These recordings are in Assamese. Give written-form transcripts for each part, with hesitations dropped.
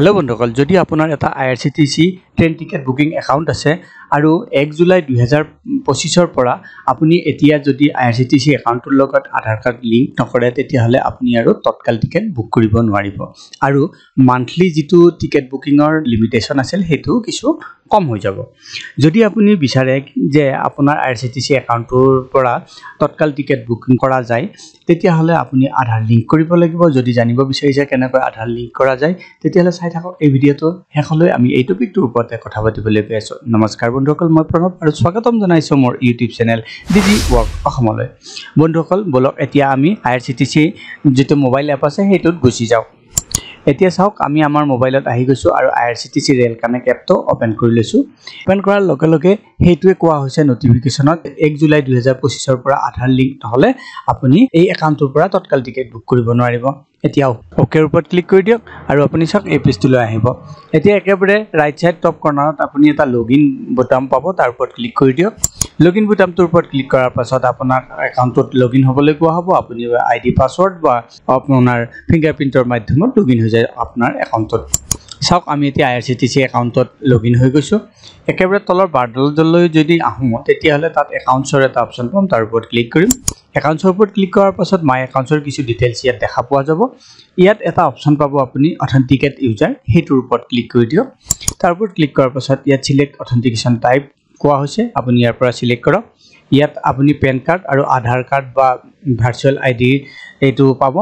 হেল্ল' বন্ধুসকল, যদি আপোনাৰ এটা IRCTC train ticket booking account আছে আৰু 1 জুলাই 2025ৰ পৰা আপুনি এতিয়া যদি আইআৰচিটিচি একাউণ্টটোৰ লগত আধাৰ কাৰ্ড লিংক নকৰে, তেতিয়াহ'লে আপুনি আৰু তৎকাল টিকেট বুক কৰিব নোৱাৰিব আৰু মান্থলি যিটো টিকেট বুকিঙৰ লিমিটেশ্যন আছিল, সেইটো কিছু কম হৈ যাব। যদি আপুনি বিচাৰে যে আপোনাৰ আইআৰচিটিচি একাউণ্টটোৰ পৰা তৎকাল টিকেট বুকিং কৰা যায়, তেতিয়াহ'লে আপুনি আধাৰ লিংক কৰিব লাগিব। যদি জানিব বিচাৰিছে কেনেকৈ আধাৰ লিংক কৰা যায়, তেতিয়াহ'লে চাই থাকক এই ভিডিঅ'টো শেষলৈ। আমি এই টপিকটোৰ ওপৰতে কথা পাতিবলৈ গৈ আছোঁ। নমস্কাৰ বন্ধুসকল, মই প্ৰণৱ আৰু স্বাগতম জনাইছোঁ মোৰ ইউটিউব চেনেল ডিজি ৱৰ্ক অসমলৈ। বন্ধুসকল, ব'লক এতিয়া আমি আইআৰচিটিচি যিটো মোবাইল এপ আছে, সেইটোত গুচি যাওঁ। এতিয়া চাওক, আমি আমাৰ মোবাইলত আহি গৈছোঁ আৰু আইআৰচিটিচি ৰেল কানেক্ট এপটো অ'পেন কৰি লৈছোঁ। অ'পেন কৰাৰ লগে লগে সেইটোৱে কোৱা হৈছে নটিফিকেশ্যনত, 1 জুলাই 2025ৰ পৰা আধাৰ লিংক নহ'লে আপুনি এই একাউণ্টটোৰ পৰা তৎকাল টিকেট বুক কৰিব নোৱাৰিব। এতিয়া অ'কেৰ ওপৰত ক্লিক কৰি দিয়ক আৰু আপুনি চাওক, এই পেজটোলৈ আহিব। এতিয়া একেবাৰে ৰাইট ছাইড টপ কৰ্ণাৰত আপুনি এটা লগ ইন বুটাম পাব, তাৰ ওপৰত ক্লিক কৰি দিয়ক। লগ ইন বুটামটোৰ ওপৰত ক্লিক কৰাৰ পাছত আপোনাক একাউণ্টটোত লগ ইন হ'বলৈ কোৱা হ'ব। আপুনি আইডি, পাছৱৰ্ড বা আপোনাৰ ফিংগাৰ প্ৰিণ্টৰ মাধ্যমত লগ ইন হৈ যায় আপোনাৰ একাউণ্টত। চাওক, আমি এতিয়া আইআৰচিটিচি একাউণ্টত লগ ইন হৈ গৈছোঁ। একেবাৰে তলৰ বাৰডাললৈ যদি আহোঁ, তেতিয়াহ'লে তাত একাউণ্টছৰ এটা অপশ্যন পাম, তাৰ ওপৰত ক্লিক কৰিম। একাউণ্টছৰ ওপৰত ক্লিক কৰাৰ পাছত মাই একাউণ্টছৰ কিছু ডিটেইলছ ইয়াত দেখা পোৱা যাব। ইয়াত এটা অপশ্যন পাব আপুনি অথেণ্টিকেট ইউজাৰ, সেইটোৰ ওপৰত ক্লিক কৰি দিয়ক। তাৰ ওপৰত ক্লিক কৰাৰ পাছত ইয়াত চিলেক্ট অথেণ্টিকেশ্যন টাইপ কোৱা হৈছে, আপুনি ইয়াৰ পৰা চিলেক্ট কৰক। ইয়াত আপুনি পেন কাৰ্ড আৰু আধাৰ কাৰ্ড বা ভাৰ্চুৱেল আইডি এইটো পাব।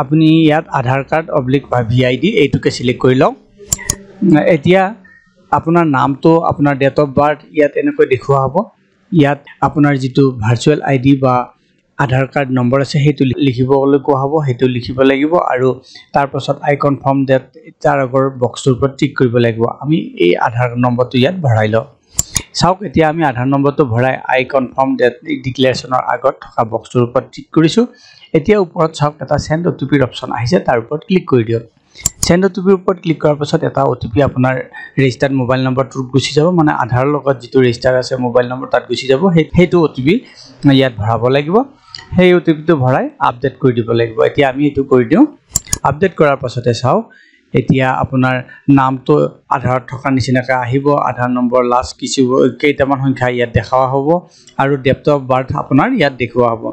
আপুনি ইয়াত আধাৰ কাৰ্ড অব্লিক বা ভিআইডি এইটোকে চিলেক্ট কৰি লওক। এতিয়া আপোনাৰ নামটো, আপোনাৰ ডেট অফ বাৰ্থ ইয়াত এনেকৈ দেখুওৱা হ'ব। ইয়াত আপোনাৰ যিটো ভাৰ্চুৱেল আইডি বা আধাৰ কাৰ্ড নম্বৰ আছে, সেইটো লিখিবলৈ কোৱা হ'ব, সেইটো লিখিব লাগিব আৰু তাৰপাছত আই কনফাৰ্ম ডেট তাৰ আগৰ বক্সটোৰ ওপৰত টিক কৰিব লাগিব। আমি এই আধাৰ নম্বৰটো ইয়াত ভৰাই লওঁ। চাওক, এতিয়া আমি আধাৰ নম্বৰটো ভৰাই আই কনফাৰ্ম ডেট ডিক্লেৰেশ্যনৰ আগত থকা বক্সটোৰ ওপৰত টিক কৰিছোঁ। এতিয়া ওপৰত চাওক, এটা চেণ্ড অ'টিপিৰ অপশ্যন আহিছে, তাৰ ওপৰত ক্লিক কৰি দিয়ক। চেণ্ড অ'টিপিৰ ওপৰত ক্লিক কৰাৰ পাছত এটা অ'টিপি আপোনাৰ ৰেজিষ্টাৰ্ড মোবাইল নম্বৰটোত গুচি যাব, মানে আধাৰৰ লগত যিটো ৰেজিষ্টাৰ আছে মোবাইল নম্বৰ, তাত গুচি যাব। সেইটো অ'টিপি ইয়াত ভৰাব লাগিব। সেই অ'টিপিটো ভৰাই আপডেট কৰি দিব লাগিব। এতিয়া আমি এইটো কৰি দিওঁ। আপডেট কৰাৰ পাছতে চাওক, এতিয়া আপোনাৰ নামটো আধাৰত থকা নিচিনাকৈ আহিব, আধাৰ নম্বৰ লাষ্ট কিছু কেইটামান সংখ্যা ইয়াত দেখুওৱা হ'ব আৰু ডেট অফ বাৰ্থ আপোনাৰ ইয়াত দেখুওৱা হ'ব।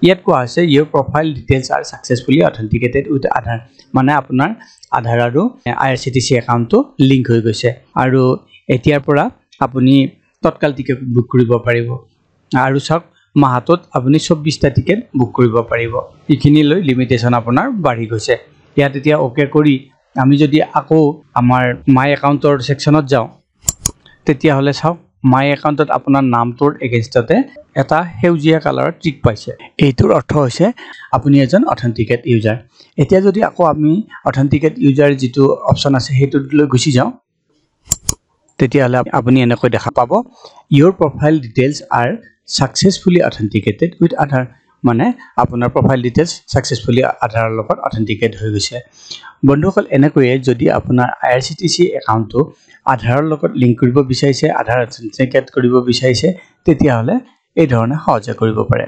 ইয়াত কোৱা হৈছে, "Your profile details are successfully authenticated with Aadhaar." মানে আপোনাৰ আধাৰ আৰু আইআৰচিটিচি একাউণ্টটো লিংক হৈ গৈছে আৰু এতিয়াৰ পৰা আপুনি তৎকাল টিকেট বুক কৰিব পাৰিব। আৰু চাওক, মাহটোত আপুনি 24টা টিকেট বুক কৰিব পাৰিব। এইখিনিলৈ লিমিটেশ্যন আপোনাৰ বাঢ়ি গৈছে। ইয়াত এতিয়া অ'কে কৰি আমি যদি আকৌ আমাৰ মাই একাউণ্টৰ ছেকশ্যনত যাওঁ, তেতিয়াহ'লে চাওক, মাই একাউণ্টত আপোনাৰ নামটোৰ এগেইনষ্টতে এটা সেউজীয়া কালাৰৰ টিক পাইছে। এইটোৰ অৰ্থ হৈছে আপুনি এজন অথেণ্টিকেট ইউজাৰ। এতিয়া যদি আকৌ আমি অথেণ্টিকেট ইউজাৰ যিটো অপশ্যন আছে, সেইটোলৈ গুচি যাওঁ, তেতিয়াহ'লে আপুনি এনেকৈ দেখা পাব, "Your profile details are successfully authenticated with Aadhaar." মানে আপোনাৰ প্ৰফাইল ডিটেইলছ ছাকচেছফুলি আধাৰৰ লগত অথেণ্টিকেট হৈ গৈছে। বন্ধুসকল, এনেকৈয়ে যদি আপোনাৰ আইআৰচিটিচি একাউণ্টটো আধাৰৰ লগত লিংক কৰিব বিচাৰিছে, আধাৰ অথেণ্টিকেট কৰিব বিচাৰিছে, তেতিয়াহ'লে এই ধৰণে সহজে কৰিব পাৰে।